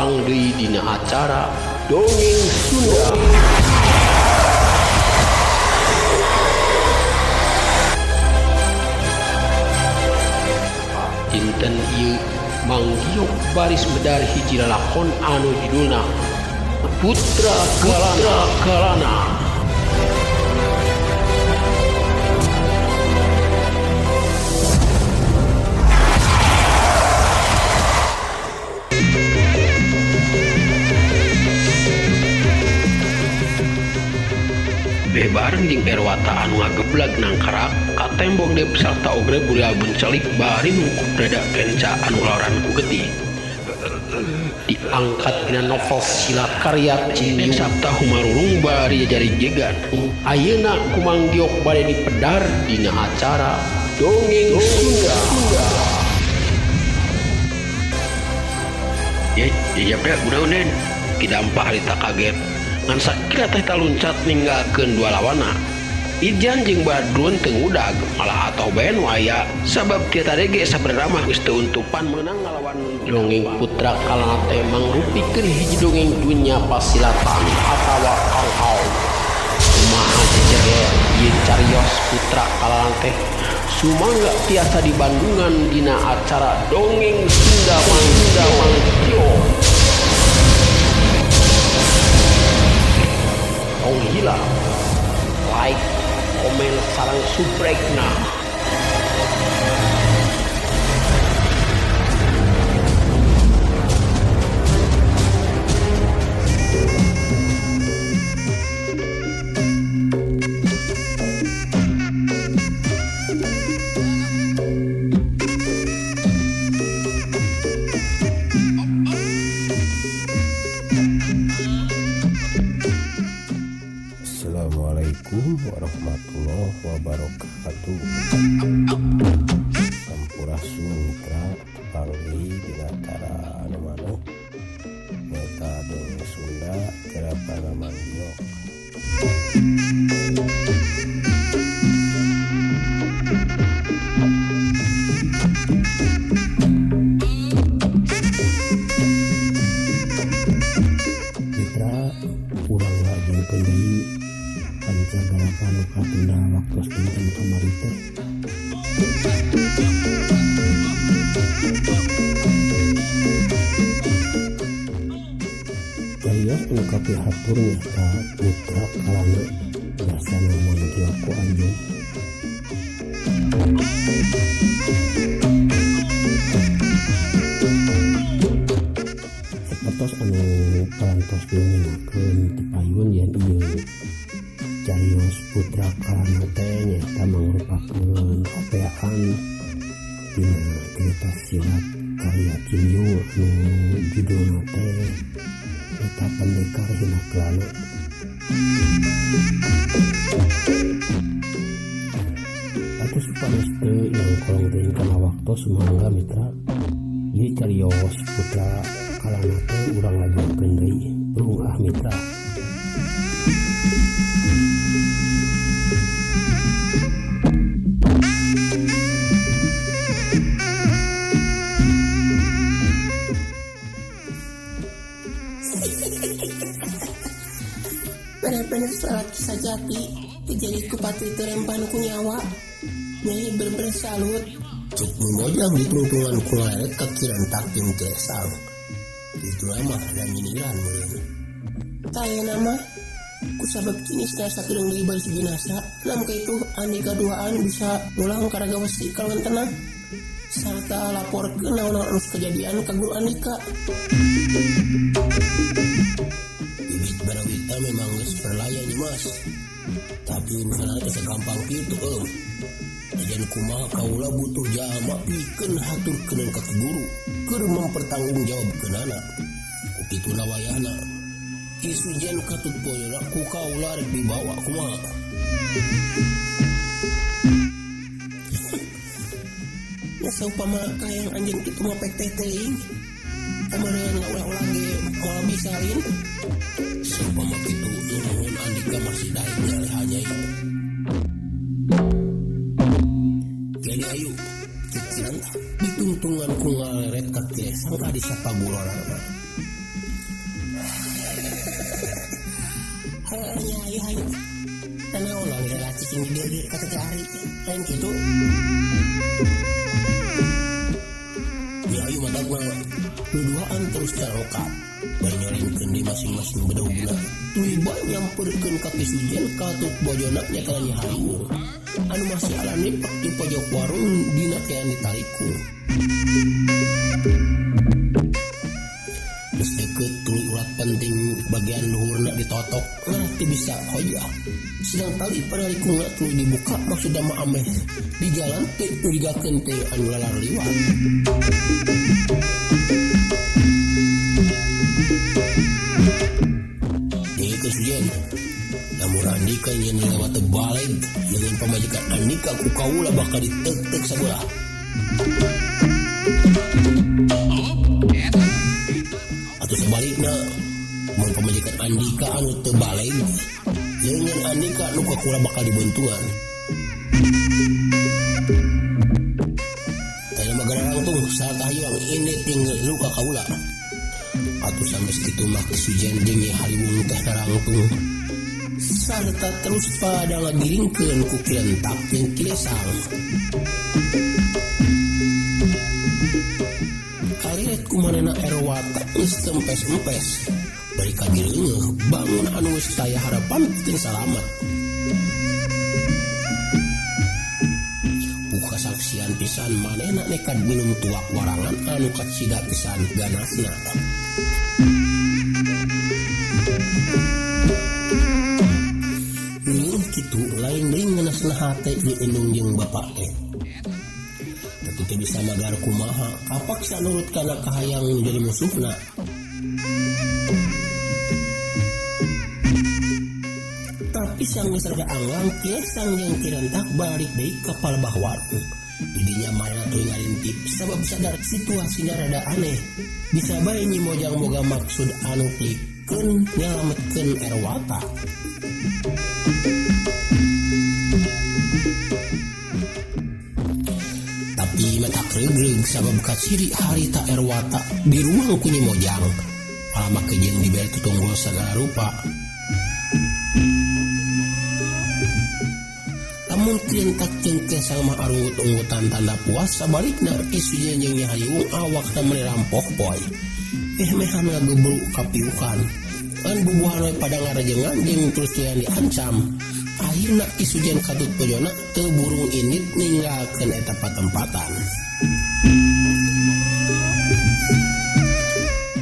Tepang deui dina acara Dongeng Sunda. Dinten ieu Mang Giok baris medar hiji lalakon anu judulna Putra Kelana Kelana. Beh bareng jeung Erwata anu ngageblag nangkarak ka tembok deui sarta ogre burial bencelik bari nungkup dada kenca anu laoran ku getih. Diangkat dina novel silat karya Cin Sabta Humarurung bari jajari jegan. Ayeuna ku Mang Giok bade dipedar dina acara Dongeng Sunda. Ye, ya kunaon Den? Ki Dampa harita kaget. Ngan sakira teh taluncat ninggalkeun dua lawana. Ijan jeung Badrun teu ngudag, malah atoh bae nu aya sabab kieu tadi ge sabenerna mah geus teu untupan meunang ngalawan Dongeng Putra Kalana teh mangrupikeun hiji dongeng dunya pasilatan atawa kang-hao. Kumaha jejer ieu carios Putra Kalana teh sumangga tiasa dibandungan dina acara Dongeng Sunda Mang Giok. Tong hilap like, komen, sareng subscribe na. Assalamualaikum warahmatullahi wabarakatuh. Sampurasun mitra, tepang deui dina acara anu manuh nyaeta Dongeng Sunda Garapan Mang Giok. Mitra, urang ngajengkeun deui panca garapan nu katunda waktos dinten kamari teh. Cariyos anu kapihatur nyaeta Putra Kalana jasana Mang Giok ku anjeun. Sapertos anu parantos diuningakeun ti payun yen ieu cariyos Putra Kalana teh nyaeta mangrupakeun hopeaan dina cerita silat karya Cin Yung anu judulna teh nyaeta Pendekar Hina Kelana. Atuh supados teu nyangkolong teuing kana waktos sumangga mitra ieu cariyos Putra Kalana teh urang lajengkeun deui. Brung ah mitra. Bener-bener salaki sajati terjadi kupati terempan ku nyawa. Nyai bener-bener salut. Cek mojang ditungtungan ku ngaleret ka kirentak jeung Kesang. Itu mah da nyindiran meureun. Tayana mah kusabab kinisna sakedeung deui baris binasa, nam kaitu andika duaan bisa ngulang karaga wesi kalawan tenang sarta laporkeun naon-naon anu kejadian ka guru andika. Bibit Barawita memang geus perlaya nyi Mas. Tapi urusanna teh sagampang kitu eum. Najan kumaha kaula butuh jalma pikeun haturkeun ka ki guru keur mempertanggungjawabkeunana. Ku kituna wayahna Ki Sujen katut poyona ku kaula rek dibawa kumaha. Nya saupama kahayang anjeun kitu mah pek teh teuing. Kamarian ngaulah-ulah ge moal bisa lain. Saupama kitu nuhun andika masih daek nyaleha nyai. Jadi ayu cek Ciranta ditungtungan ku ngaleret ka Kiresang adi sapaguronana. Hayu hayu. Nanaon lah lila cicing di dieu ge ka Teteh Ari. Lain kitu. Nyi Ayu matakna duduaan terus carokap. Bari nyorengkeun deui masing-masing bedogna. Tuluy bae nyamperkeun ka Ki Sujen katut bojona nyaeta Nyi Hariwung. Anu masih alanipek di pojok warung dina kean ditalikung. Geus deukeut tuluy urat penting bagian luhurna ditotok ngarah teu bisa hojah. Sedang tali panalikungna tuluy dibuka maksudna mah ameh di jalan teu curigakeun teh anu lalar liwat. Deui Sujen, lamun Andika nyeun lewat teu baleg leungeun pamajikan Andika ku kaula bakal ditek-tek sabelah. Atau sebalikna, mun pamajikan Andika anu teu baleg leungeun Andika nu ka kula bakal dibuntungan. Tanya mah gararangtung sarta hayang ini tinggal luka kaula. Atuh sanggeus kitu mah Ki Sujen jeung Nyi Hariwung teh narangtung sarta terus pada ngagiringkeun ku Kilentak jeung Kilesang. Kaliret kumanehna Erwata geus tempes-empes bari kagireungeuh bangun anu geus taya harapan pikeun salamet. Buka saksian pisan manehna nekat minum tuak warangan anu kacida pisan ganasna. Ngeuneuh kitu lain deui ngeunasna hate Nyi Indung jeung bapak teh. Tapi teu bisa magar kumaha kapaksa nurut kana kahayang nu jadi musuhna. Tapi sanggeus rada anggang Kilesang jeung Kirentak balik deui ka palebah warung. Didinya manehna tuluy ngarintip sabab sadar situasina rada aneh. Bisa bae Nyi Mojang boga maksud anu pikeun nyalametkeun Erwata. Tapi mata regreg sabab kaciri harita Erwata di ruang ku Nyi Mojang. Malah make jeung dibere tutunggul sagala rupa. Lamun Kilentak jeung Kilesang mah arunggut-unggutan tanda puas, sabalikna Ki Sujen jeung Nyi Hariwung awakna meuni rampoh poy. Meh-mehan ngagebruk kapiukan. Ngan bubuhan we pada ngarejengan jeung terus tuluyan diancam. Akhirna Ki Sujen katut bojona teu burung indit ninggalkeun eta patempatan.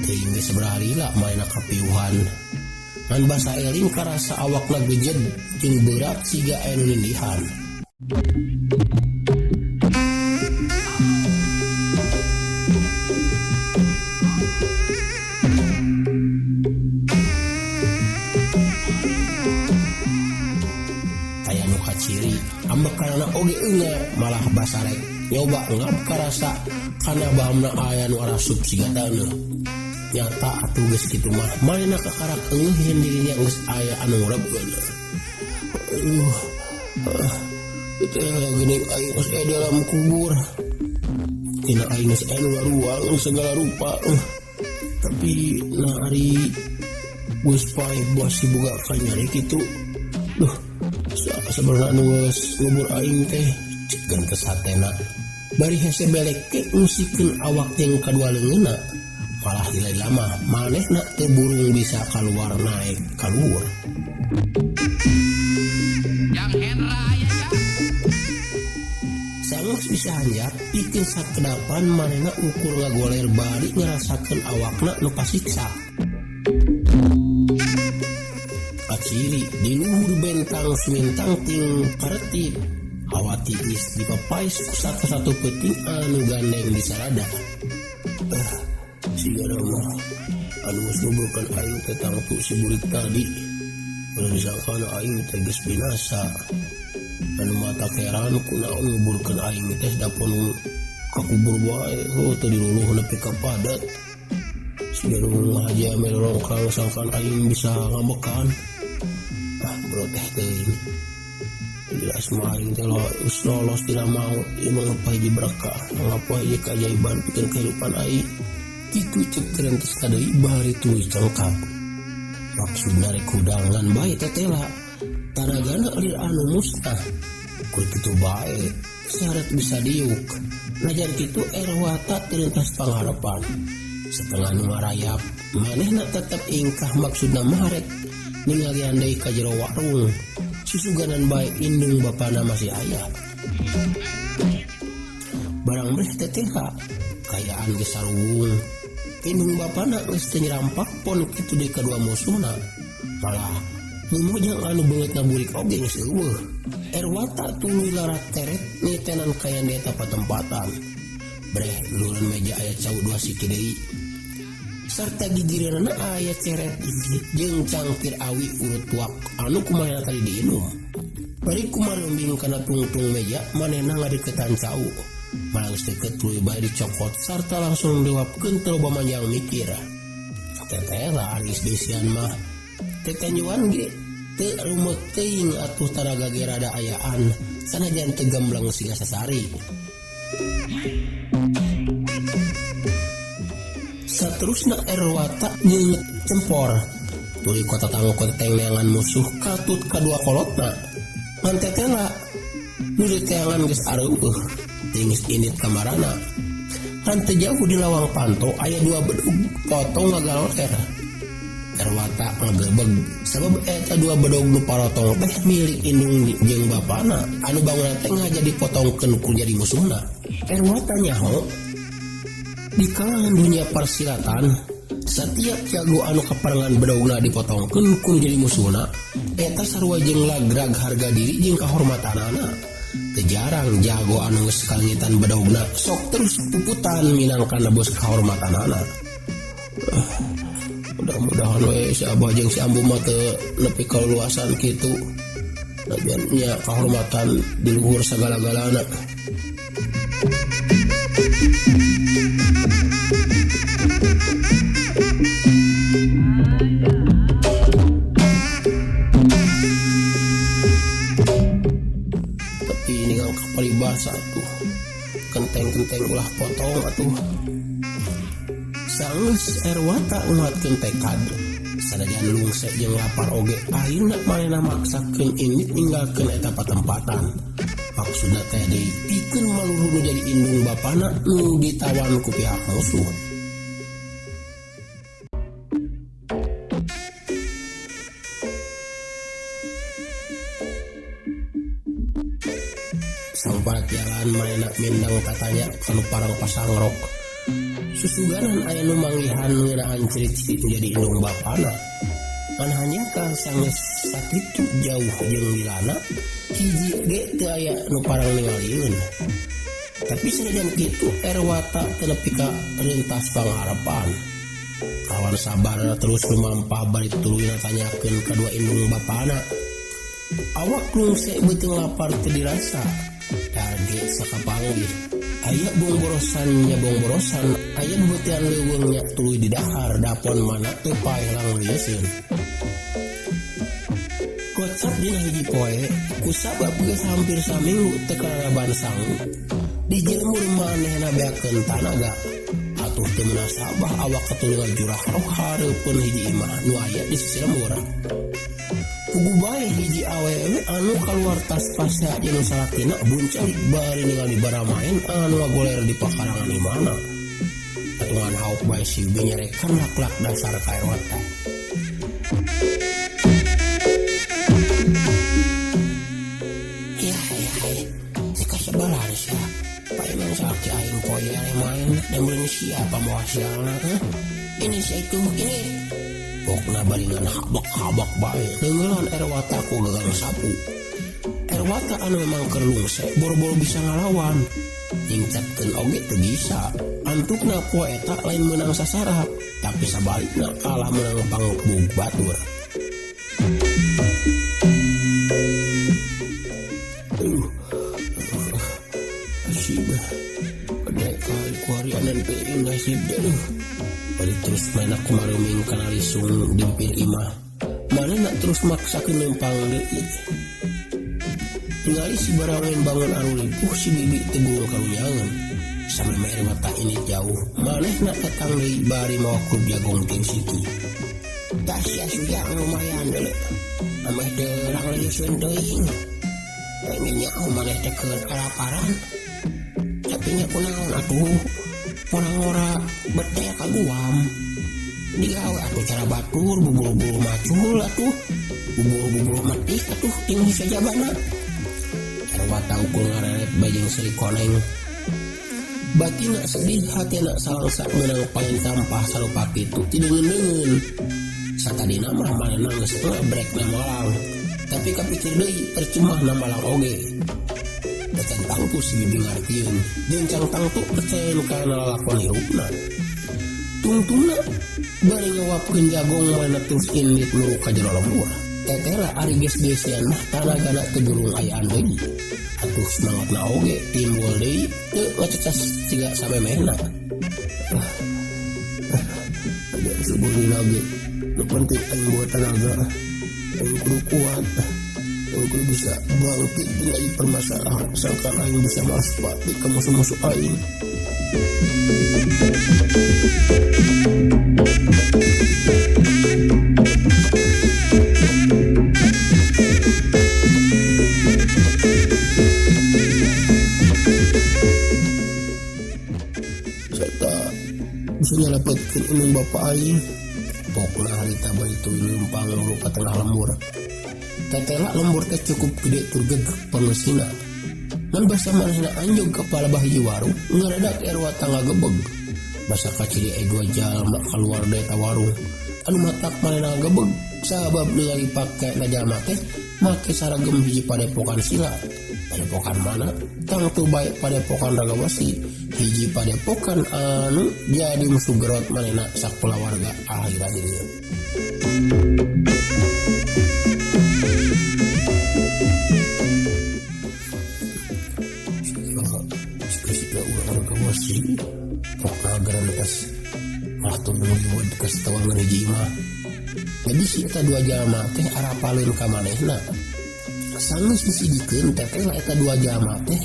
Teuing geus sabaraha lila manehna kapiuhan. Ngan basa eling karasa awakna gejed jeung berat siga aya nu nindihan. Aya nu kaciri ambekanana oge eungar malah basarek nyoba ngap karasa kana bahamna aya nu arasup siga taneuh. Nyata atuh geus kitu mah manehna kakarak eungeuh yen dirinya geus aya anu ngurebkeun. Teh geuning aing geus aya dalam kubur. Tina aing geus aya nu ruang segala rupa. Tapi nah ari geus paeh buah si boga kanyari kitu. Duh, sabenerna anu geus ngubur aing teh cikeun ke satena. Bari hese belek ke ngusikeun awak jeung kadua leungeunna. Malah lila mah manehna teu burung bisa kaluar naek ka luhur. Sanggeus bisa hanjat pikeun sakedapan manehna ukur ngagoler bari ngarasakeun awakna nu kasiksa. Kaciri di luhur bentang sumintang ting karetip. Hawa tiis dipapais ku satu-satu peuting anu gandeng di sarada. Siga mah anu geus nguburkeun aing teh tangtu si burik tadi. Anu disangkana aing teh geus binasa. Anu mata heran kunaon nguburkeun aing teh dapon kakubur wae heuh teu diluluh nepi ka padat. Siga nu ngahaja melorongkang sangkan aing bisa ngabekan. Ah bro teh teuing. Jelas mah aing teh lolos tidak maut ieu mah ngapah hiji berkah, ngapah hiji keajaiban pikeun kehidupan aing. Kitu cek kerentis kadeui bari tuluy cengkap. Maksudna rek hudangan bae tetela. Tanagana lir anu musnah. Kur kitu bae syarat bisa diuk. Najan kitu Erwata teu rentas pangharapan. Setengah nu marayap manehna tetep ingkah maksudna mah rek ningalian deui ka jero warung. Susuganan bae indung bapana masih aya. Barang breh teteh kayaan geus saruwung. Indung bapana geus teu nyerampak pon kitu deui kadua musuhna. Malah mumojang anu beungeutna burik oge geus eueuh. Erwata tuluy larat teret nitenan kayan di eta patempatan. Breh luhureun meja aya cau dua siki deui. Sarta gigireunana aya ceret jeung cangkir awi urut tuak anu kumaha tadi diinum. Bari kumarumbing kana tungtung meja manehna ngadeukeutan cau. Malah geus deukeut tuluy bae dicokot sarta langsung diwapkeun teu loba manjang mikir. Teteh lah ari geus diisian mah. Tetanjuan ge teu rumeut teuing atuh taraga ge rada ayaan sanajan teu gambleng siga sasari. Saterusna Erwata nyeungeut cempor. Tuluy kota tangkot tengneangan musuh katut kadua kolotna. Ngan tetela nu diteangan geus areueuh tingis init kamarana. Ngan teu jauh di lawang panto aya dua bedog potong ngagaloter. Erwata ngagebeg sabab eta dua bedog nu parotong teh milik indung jeung bapana anu bangunna teh ngaja dipotongkeun ku jadi musuhna. Erwata nyaho di kalangan dunia persilatan setiap jago anu kaparengan bedogna dipotongkeun ku jadi musuhna eta sarua jeung lagrag harga diri jeung kahormatanana. Teu jarang jago anu geus kalengitan bedogna sok terus puputan minangkan nebus kahormatanana. Mudah-mudahan we si abah jeung si ambu mah teu nepi kaluasan kitu. Najan nya kahormatan di luhur sagala-galana. Tapi ini kan kaparibasa tuh. Kenteng-kenteng ulah potong atuh. Sanggeus Erwata nguatkeun tekad. Sanajan lungse jeung lapar oge akhirna manehna maksakeun indit ninggalkeun eta patempatan. Maksudna teh deui pikeun maluruh nu jadi indung bapana nu ditawan ku pihak musuh. Samparat jalan manehna mindang katanya kanu parang pasangrok. Susuganan aya nu manggihan ngeunaan ciri-ciri nu jadi indung bapana. Ngan hanjakal sanggeus sakitu jauh jeung lilana, hiji ge teu aya nu parang ningalieun. Tapi sanajan kitu Erwata teu nepi ka rentas pangharapan. Kawan sabar terus lumampah bari tuluy natanyakeun kadua indung bapana. Awak lungse beuteung lapar teu dirasa. Target sakapanggih. Aya bongborosan nya bongborosan, aya beutean leuweung nya tuluy didahar dapon mana teu paeh langlieseun. Kocap dina hiji poe, kusabab geus hampir saminggu teu kararaban sangu. Dijelmur manehna beakeun tanaga. Atuh teu munasabah awak katulungan jurah roh hareupeun hiji imah nu aya di sisi lembur. Puguh bae hiji awewe anu kaluar tas pasea jeung nu salakina buncalik bari ningali baramaen anu ngagoler di pakarangan imahna. Patungan hauk bae si Ubi nyarekan lak-lak dasar ka Erwata. Ya ya ya, si kasebalan sia. Paeman salaki aing poe main dan meureun siapa moal sialna, heuh? Ini si itu ini. Pokna baringan habak-habak bae neunggeulan Erwata ku gagang sapu. Erwata anu memang keur lungse boro-boro bisa ngalawan. Nyingcatkeun oge teu bisa. Antukna poe eta lain meunang sasarap, tapi sabalikna kalah meunang pangbug batur. Aduh. Nasib. Padeka kuarianan teuing nasib aduh. Bari terus main aku maruming kana lisung dimpir imah. Manehna terus maksakeun lempang deui. Tingali si barangan bangun anu ripuh si bibi teu burung karunyangan. Samemeh Erwata ini jauh, manehna datang deui bari mawa klub jagong jeung siki. Tah sia suyang lumayan deuleu. Ameh teu langleuseun teuing. Aing nyaho maneh teh keur kalaparan. Tapi nya kunaon atuh orang-ora bete ka guam. Digawe atuh cara batur buburu-buru macul atuh. Buburu-buburu metik atuh ting sajabana. Erwata ukur ngareret bajeng Sri Koneng. Batina sedih hatina salangsa meunang paling tampah sarupa kitu ti deungeun-deungeun. Satadina mah manehna geus brek na malang. Tapi kapikir deui percuma na malang oge. Can tangtu si bibi ngartieun, jeung can tangtu percaya kana lalakon hirupna. Tungtungna bari ngawapkeun jagong manehna terus indit muru ka jero lembur. Tetela ari geus-geusian mah tanagana teu durung ayaan deui. Atuh semangatna oge timbul deui teu ngacecas siga samemehna. Ada subur dina ge. Nu penting aing bawa tanaga. Aing kudu kuat. Aing kudu bisa bangkit dari permasalahan. Sangkan aing bisa malas pati ke musuh-musuh aing. Serta bisa nyelapetkeun indung bapa aing. Pokna harita bari tuluy leumpang luru ka tengah lembur. Tetela lembur teh cukup gede tur gegek pangeusina. Ngan basa manehna anjog ka palebah hiji warung, ngaradak Erwata ngagebeg. Basa kaciri aya dua jalma kaluar deui ka warung. Anu matak manehna ngagebeg sabab ningali pake na jalma teh make saragem hiji padepokan sila. Padepokan mana? Tangtu bae padepokan Raga Wesi. Hiji padepokan anu jadi musuh gerot manehna sakulawarga akhir-akhir ieu. Sika-sika urang Raga Wesi pokna garantes malah tundung liwet kasetawangan hiji imah. Jadi si eta dua jalma teh arapaleun ka manehna. Sanggeus disidikeun teteh eta dua jalma teh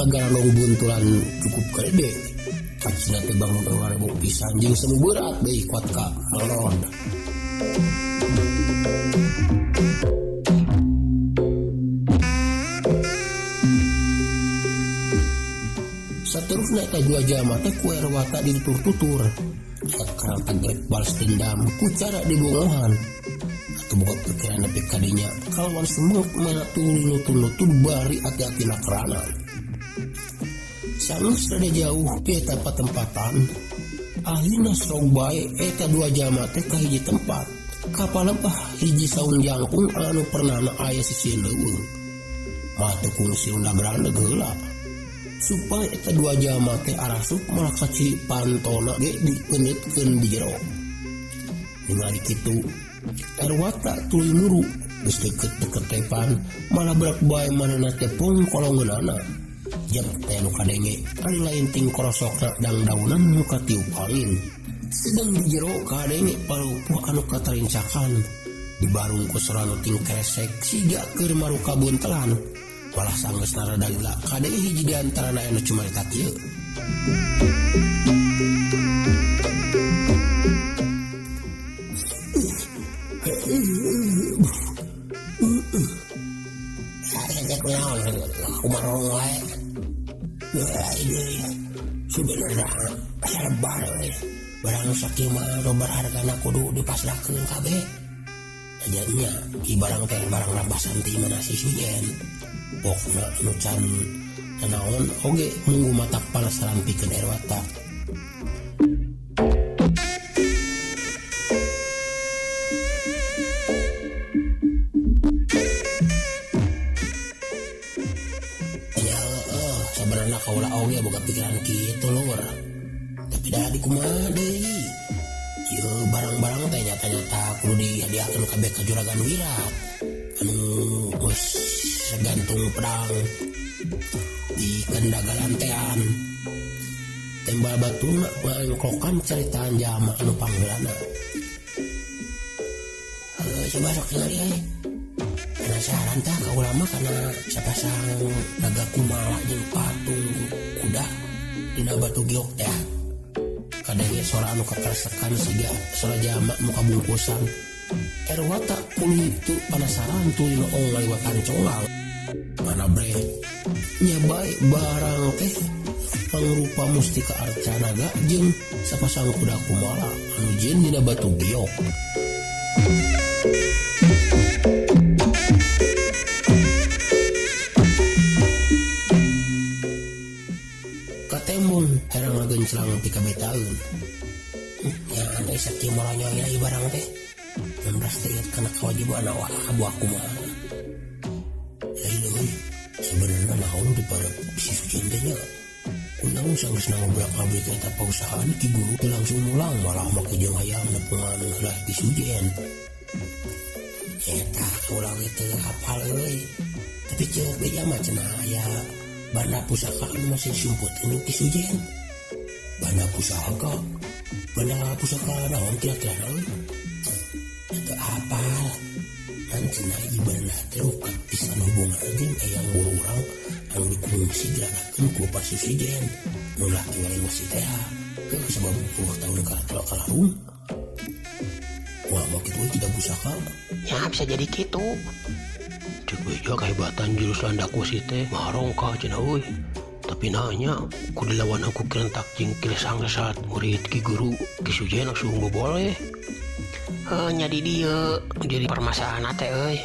kagarandong buntulan cukup gede. Kacina teh bangun ngarebuk pisan jeung semu berat deui kuat ka melon. Saterusna eta dua jalma teh ku Erwata ditutur-tutur. Sakrang tegrek balas dendam ku cara dibongohan. Atuh boga pikiran nepi ka dinya kalawan semangat mana tuluy nutur-nutur bari ati-atina kerana. Sanggeus rada jauh ti eta patempatan, akhirna sok bae eta dua jalma teh ka hiji tempat. Kapalebah hiji saung jangkung anu pernahna aya sisieun leuweung. Mah teu kungsi unda grandeg heula. Supaya eta dua jalma teh arasup malah kaciri pantona ge dipeunitkeun di jero. Ningali kitu, Erwata tuluy muru geus deket-deketepan malah berak bae manehna teh pung kolongeunana. Jep teh nu kadenge anu lain ting korosokna dangdaunan nu katiup angin. Sedang di jero kadenge palupuh anu katarincakan. Dibarung ku sora nu ting kresek siga keur maruka buntelan. Malah sanggeus narada lila kadenge hiji di antarana anu cumarita kieu. Barang sakieu mah loba hargana kudu dipasrahkeun kabeh. Jadinya i barang teh barang rampasan ti mana si Sujen. Pokna anu can naon oge munggu matak panasaran pikeun Erwata. Ya sabarana kaula oge boga pikiran kitu lur. Tapi dah di kumaha deui. Ieu barang-barang teh nyata-nyata kudu dihadiahkeun kabeh ka Juragan Wirat. Anu geus gantung pedang di kendagalantean. Tembal batuna ngangklokan caritaan jalma anu panggeulana. Coba sok tingali euy. Penasaran tah ka ulama kana sapasang naga kumala jeung patung kuda dina batu giok teh. Kadenge sora anu kakresekan siga sora jalma nu kabungkusan. Erwata kuli itu panasaran tuluy noong ngaliwatan conglang. Mana bre? Nya bae barang teh mangrupa mustika arcanaga jeung sapasang kuda kumala anu jieun dina batu giok. Katembong herang ngagenclang ti kabetaeun. Nya andai sakieu moronyoy ieu barang teh. Nambras teh inget kana kewajiban awak abu kumaha. Lain euy, sebenarnya naon di para si Sujen teh nya. Kunaon sanggeus ngobrak-ngabrik eta pausahaan Ki Guru teu langsung mulang malah make jeung hayang nepungan heula Ki Sujen. Eta kaula ge teu hafal euy. Tapi ceuk beja mah cenah aya banda pusaka anu masih sumput anu Ki Sujen. Banda pusaka? Banda pusaka naon kira-kira euy? Teu hafal. Ngan cenah ieu banda teh rukat pisan hubungan jeung eyang guru urang anu dikungsi diragakeun ku Bapak Susijen. Nu laki waling wasi teh heuh sabab puluh tahun kalarung. Wah, mau kitu euy tidak pusaka. Ya bisa jadi kitu. Cek beja kehebatan jurus landak wesi teh maharongkah cenah euy. Tapi nanya ku dilawan aku kirentak jeung kilesang sesat murid Ki Guru Ki Sujen langsung boboleh. Heuh nya di dieu jadi permasalahan teh euy.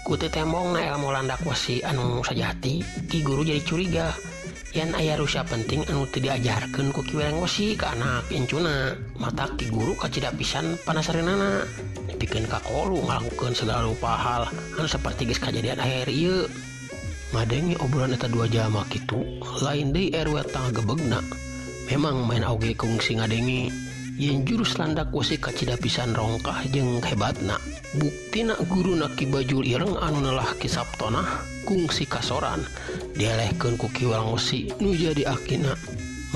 Ku teu tembongna ilmu landak wesi anu sajati, Ki Guru jadi curiga yen aya rusia penting anu teu diajarkeun ku Ki Weleng Wesi ka anak incuna. Mata Ki Guru kacida pisan panasareunana nepikeun ka kolu ngalakukeun segala rupa hal anu saperti geus kajadian akhir ieu. Ngadenge obrolan eta dua jalma kitu, lain deui RW tangagebegna. Memang main oge kungsi ngadenge yen jurus landak wesi kacida pisan rongkah jeung hebatna. Buktina guruna Ki Bajul Ireng anu nelah Ki Saptonah kungsi kasoran dielehkeun ku Ki Weleng Wesi nu jadi akina.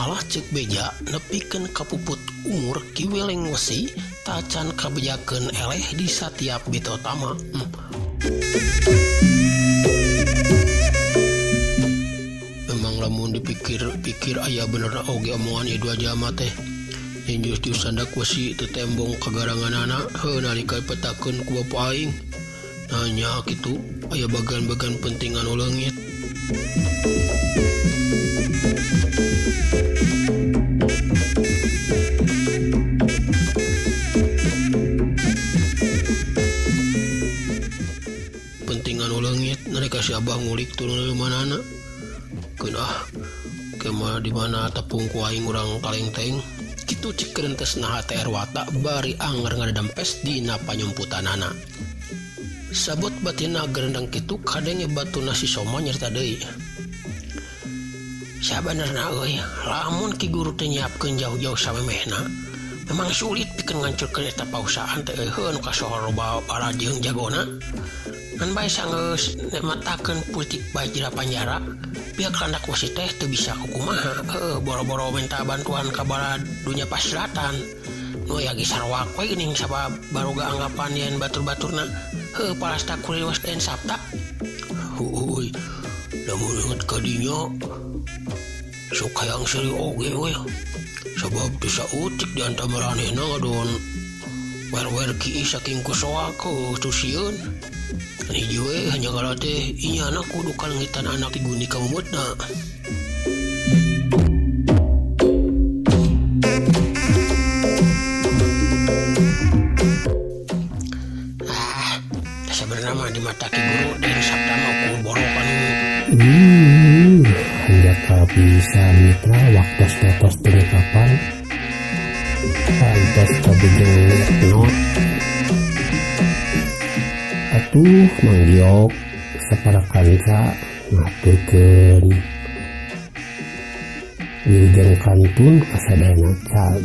Malah ceuk beja nepikeun kapuput umur Ki Weleng Wesi tacan kabejakeun eleh di satiap bitotama. Memang lamun dipikir-pikir aya benerna oge omongan ieu dua jalma teh. Yen jurus landak wesi teu tembong kagaranganana heuh nalika petakeun ku bapa aing. Nanya kitu aya bagian-bagian penting anu leungit. Penting anu leungit nalika si abah ngulik turun dari manana. Keun ah kemana di mana tepung ku aing urang kalengteng. Kitu cik kerentes naha teh Erwata bari anger ngadempes dina panyumputanana. Sabot batina gerendang kitu kadenge batu nasi soma nyerita deui. Sabenerna euy, lamun Ki Guru teh nyiapkeun jauh-jauh samemehna, memang sulit pikeun ngancurkeun eta pausahaan teh euy nu kasohor loba para jeung jagona. Ngan bae sanggeus nematakeun putik bajra panjara, pihak landak wesi teh teu bisa kukumaha. Heuh, boro-boro minta bantuan ka balad dunya pasilatan. Nu aya ge sarwak we geuning sabab baroga anggapan yen batur-baturna heuh palasta kuliwas den Sabta. Heueuy, lamun inget ka dinya sok hayang seuri oge we. Sabab teu sautik di antara maranehna ngadon wer-wer kieu saking kusoak heuh teu sieun. Hiji we hanya kalau teh inyana kudu kalengitan anak ti guni ka mumutna. Ah, sebenarnya mah di mata Ki Guru dari Sabda mah kudu borok anu. Hanjaka pisan mitra waktos tos teu kapan. Pantos kabujeng not. Atuh manggiok sapara kanca ngaturkeun wilujeng kantun kasadayana cag.